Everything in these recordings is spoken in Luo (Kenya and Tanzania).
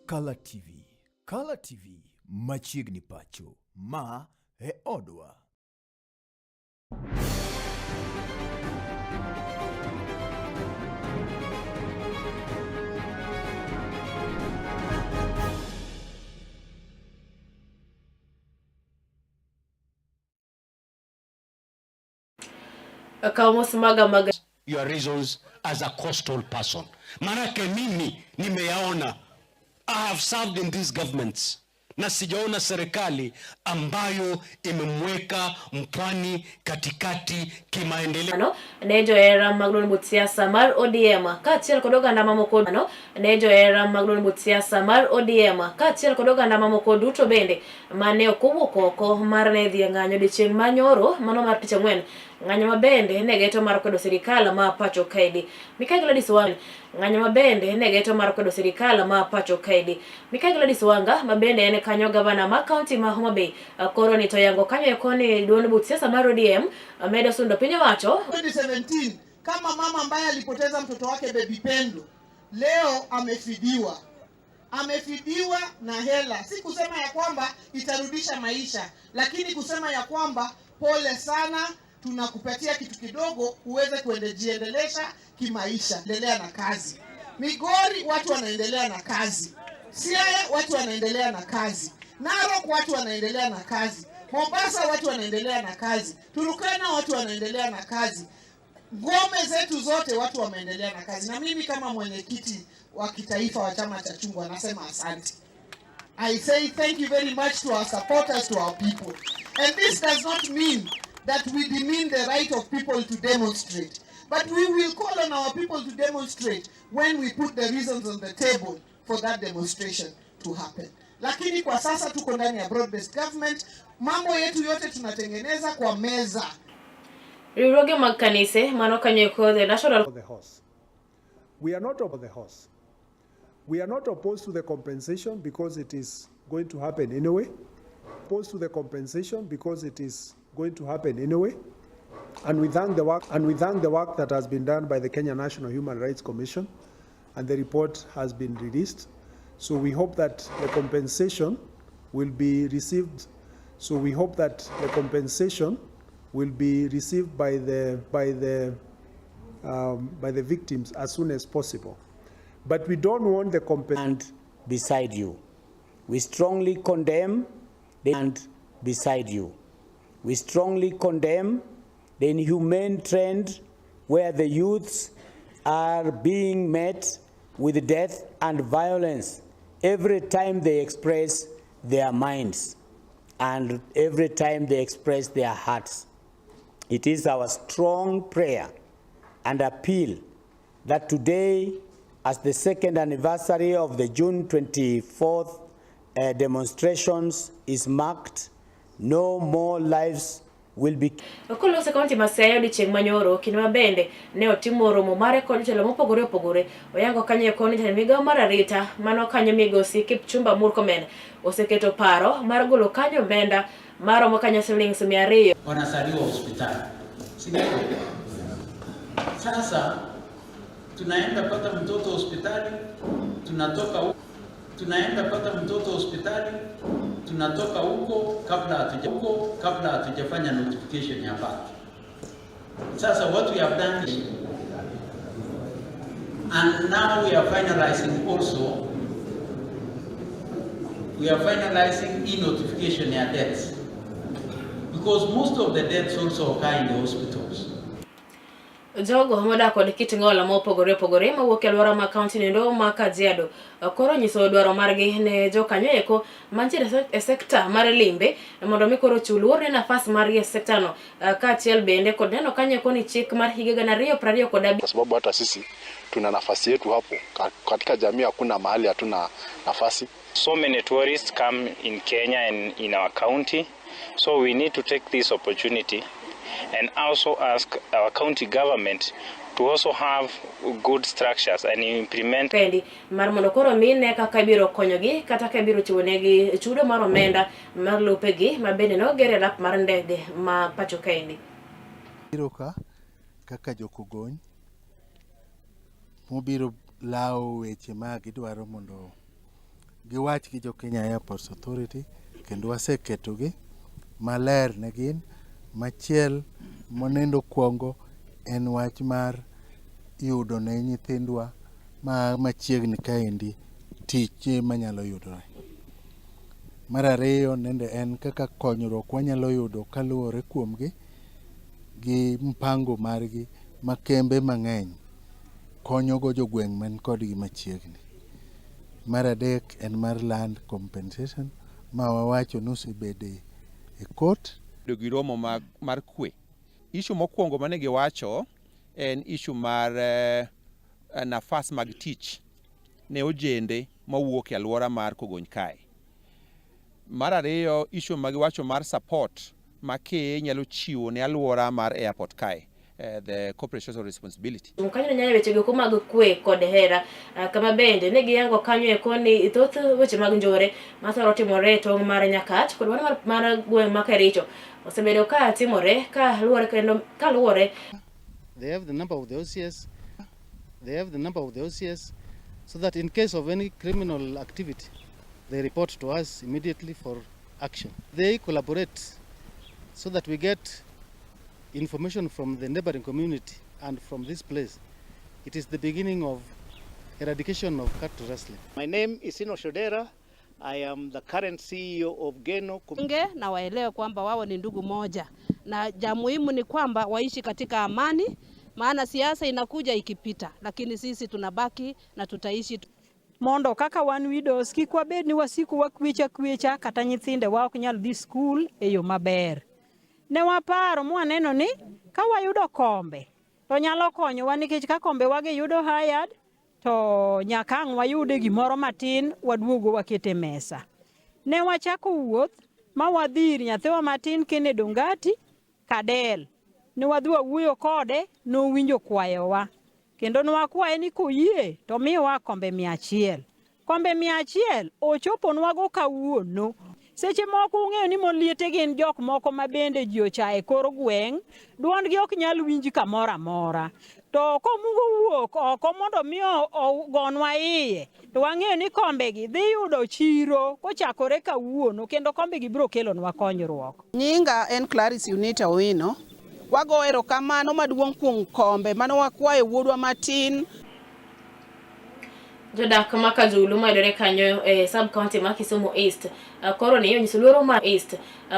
Kala TV. Kala TV machiegni pacho. Ma e odwa. Kaw mos maga mag your reasons as a coastal person. Manake mimi nimeyaona. I have served in these governments na sijaona serikali ambayo imemweka mpwani katikati kimaendeleo. No, ne johera mag duond buch siasa mar ODM kaachiel kod oganda mamoko no ne johera mag duond buch siasa mar ODM kaachiel kod oganda mamoko duto bende mane ok owuok oko mar ne dhi e ng'anyo odiechieng' ma nyoro mano mar tich ang'wen ng'anyo ma bende ne geto mar kwedo sirikal ma pacho kaendi Mikai Gladys Wanga ng'anyo ma bende ne geto mar kwedo sirikal ma pacho kaendi Mikai Gladys Wanga ma bende en kanyo gavana ma kaunti ma Homa Bay koro ni to yango kanyo eko ni duond buch siasa mar ODM medo sundo piny owacho 2017 kama mama ambaye alipoteza mtoto wake Baby Pendo leo amefidiwa, amefidiwa na hela. Si kusema ya kwamba itarudisha maisha, lakini kusema ya kwamba pole sana, tunakupatia kitu kidogo uweze kuendejiendelesha kimaisha. Endelea na kazi. Migori watu wanaendelea na kazi, Siaya watu wanaendelea na kazi, Narok watu wanaendelea na kazi, Mombasa watu wanaendelea na kazi, Turkana watu wanaendelea na kazi, ngome zetu zote watu wameendelea na kazi. Na mimi kama mwenyekiti wa kitaifa wa chama cha chungwa nasema asante. I say thank you very much to our supporters, to our people. And this does not mean that we demean the right of people to demonstrate. But we will call on our people to demonstrate when we put the reasons on the table for that demonstration to happen. Lakini kwa sasa tuko ndani ya broad-based government, mambo yetu yote tunatengeneza kwa meza. Riwruoge mag kanise mano kanyo eko the National the horse. We are not of the horse. We are not opposed to the compensation because it is going to happen anyway. Opposed to the compensation because it is going to happen anyway. And we thank the work and we thank the work that has been done by the Kenya National Human Rights Commission, and the report has been released. So we hope that the compensation will be received. So we hope that the compensation will be received by the by the by the victims as soon as possible. But we don't want the compensation. And beside you. We strongly condemn the and beside you. We strongly condemn the inhumane trend where the youths are being met with death and violence every time they express their minds and every time they express their hearts. It is our strong prayer and appeal that today, as the second anniversary of the June 24th demonstrations is marked, no more lives will be Kolose kaunti ma Siaya odiechieng' manyoro kinde ma bende ne otimo romo mare kod jotelo mopogore opogore oyango kanyo eko ni jatend migawo mar arita mano kanyo migosi Kipchumba Murkomen oseketo paro mar golo kanyo omenda maromo kanyo siling 200 wanazaliwa hospitali, si ndio? Sasa tunaenda pata mtoto hospitali, tunatoka huko, tunaenda pata mtoto hospitali, tunatoka huko kabla hatuja huko kabla hatujafanya notification ya birth. Sasa what we have done is, and now we are finalizing also, we are finalizing e-notification ya deaths, because most of the deaths also occur in the hospitals. Jogo modak kod kit ng'ol mopogore opogore mawuok e alwora ma kaunti noendo ma Kajiado koro nyiso dwaro margi ne jokanyo eko mantiere e sekta mar limbe mondo mi koro chiw luor ne nafas margi e sekta no kaachiel bende kod neno kanyo eko ni chik mar higa 2025 kwa sababu hata sisi tuna nafasi yetu hapo katika jamii. Hakuna mahali hatuna nafasi. So many tourists come in Kenya and in our county, so we need to take this opportunity and also ask our county government to also have good structures and implement pendi mar mondo koro mine kaka ibiro konyogi kata ka ibiro chiwonegi chudo mar omenda mar lopegi ma bende noger e lap mar ndege ma pacho kaendi. Biro ka kaka jokogony mobiro lawo weche ma gidwaro mondo Giwach gi jo Kenya Airports Authority kendo waseketogi maler ne gin. Machiel monendo kwongo en wach mar yudo ne nyithindwa ma machiegni kaendi tich manyalo yudore. Mar ariyo nende en kaka konyruok wanyalo yudo kaluwore kuomgi gi mpango margi ma kembe mang'eny konyogo jogweng' man kodgi machiegni. Mar adek en mar land compensation ma wawacho ni osebede e court. Bedo gi romo mar kwe. Issue mokwongo mane giwacho en issue mar nafas mag tich ne ojende mawuok e alwora mar Kogony kae. Mar ariyo, issue ma giwacho mar support ma KA nyalo chiwo ne alwora mar airport kae, the corporate social responsibility. Kanyo nyanyo weche go mag kwe kod hera, kama bende ne giyango kanyo eko ni thoth weche mag njore mathoro timore e tong' mar Nyakach kod mano mar gweng' ma Kericho osebedo ka timore ka luwore kendo ka luwore. They have the number of the OCS, they have the number of the OCS, so that in case of any criminal activity, they report to us immediately for action. They collaborate so that we get information from the neighboring community and from this place. It is the beginning of eradication of cattle rustling. My name is Ino Shodera. I am the current CEO of Geno. Nge na waelewe kwamba wao ni ndugu moja, na ja muhimu ni kwamba waishi katika amani, maana siasa inakuja ikipita, lakini sisi tunabaki na tutaishi. Mondo kaka wan widows kik wabed ni wasiko wakwecha kwecha kata nyithindewa ok nyal dhi skul e yo maber. Ne waparo mwaneno ni ka wayudo kombe to nyalo konyowa nikech ka kombe wagi yudo hired to nyaka ang' wayude gimoro matin waduogo wakete mesa. Ne wachako wuoth ma wadhi ir nyathiwa matin Kennedy Ongati Kadel. Ne wadhi wawuoyo kode nowinjo kwayowa. Kendo nwakwaye ni koyie to miwa kombe 100. Kombe 100 ochoponwago kawuono. Seche moko ung'eyo ni mon liete gin jok moko ma bende ji ochayo e kor gweng', duondgi ok nyal winj kamoro amora. To komungo wuok oko mondo mi ogonwa iye, to wang'eyo ni kombegi dhi yudo chiro kochakore kawuono kendo kombegi biro kelonwa konyruok. Nyinga en Clarice Unita Owino. Wago erokamano maduong' kuom kombe mane wakwayo wuodwa matin. Jodak ma Kajulu mayudore kanyo e sub county ma Kisumu East koro ni onyiso luoro mar East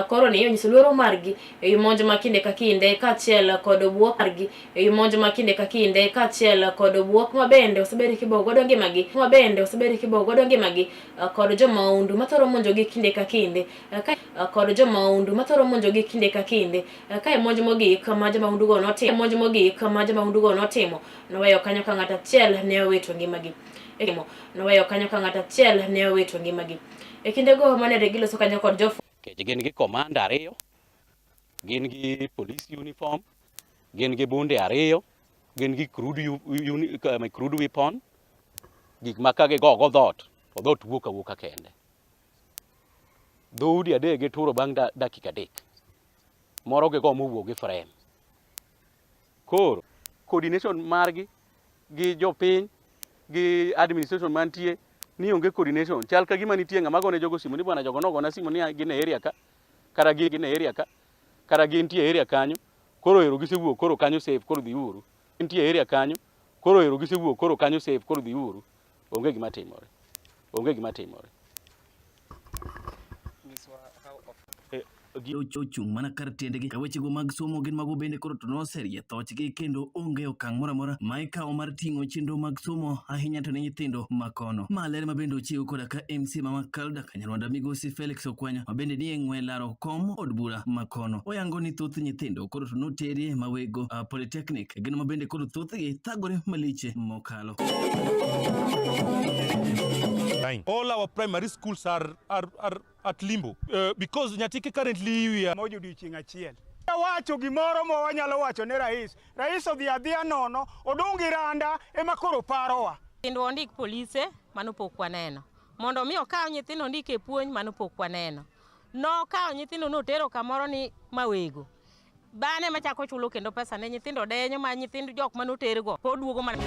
koro ni onyiso luoro margi e monj ma kinde ka kinde kaachiel kod buok margi e monj ma kinde ka kinde kaachiel kod buok ma bende osebed kibogo godo ngimagi ma bende osebed kibogo godo ngimagi kod jomahundu mathoro monjogi kinde ka kinde kod jomahundu mathoro monjogi kinde ka kinde kae monj mogik ma jomahundu go notimo monj mogik ma jomahundu go notimo noweyo kanyo ka ng'ato achiel ne owito ngimagi noweyo kanyo ka ng'ato achiel ne owito ngimagi e kindego mane giloso kanyo kod jof Kech gin gi commander ariyo, gin gi police uniform, gin gi bunde ariyo, gin gi crude weapon, gik ma ka gigogo dhoot, to dhoot wuok awuoka kende. Dhoudi adek gituro bang' dakika 3. Moro gigo mowuok gi frame. Koro, coordination margi gi jopiny, gi administration mantie, ni onge coordination. Chal ka gima nitie ng'ama gone jogo simu ni bwana jogo nogona simu ni gin e area ka, kara gin e area ka, kara gintie area kanyo, koro ero gisewuok, koro kanyo safe, koro dhi uru. Gintie area kanyo, koro ero gisewuok, koro kanyo safe, koro dhi uru. Onge gima timore. Onge gima timore. Ochung' mana kar tiendgi ka wechego mag somo gin mago bende koro to noserie thochgi kendo onge okang' moro amora ma ikawo mar ting'o chenro mag somo ahinya to ne nyithindo makono. Ma ler ma bende ochiw koda ka MC ma Makalda Kanyarwanda migosi Felix Okwanya ma bende nie ng'we laro kom od bura makono. Oyango ni thoth nyithindo koro to noterie mawego Polytechnic gin ma bende koro thothgi thagore maliche mokalo. All our primary schools are at limbo because Nyatike currently we are moja odiochieng' achiel. Wacho gimoro ma wanyalo wacho ne rais. Rais odhi adhiya nono, odong' gi randa ema koro parowa. Nyithindwa ondik polise, mano pok waneno. Mondo mi okaw nyithindo ondik e puonj, mano pok waneno. Nokawo nyithindo notero kamoro ni mawego. Bang'e machako chulo kendo pesa ne nyithindo denyo ma nyithind jok manotergo pod duogo mana.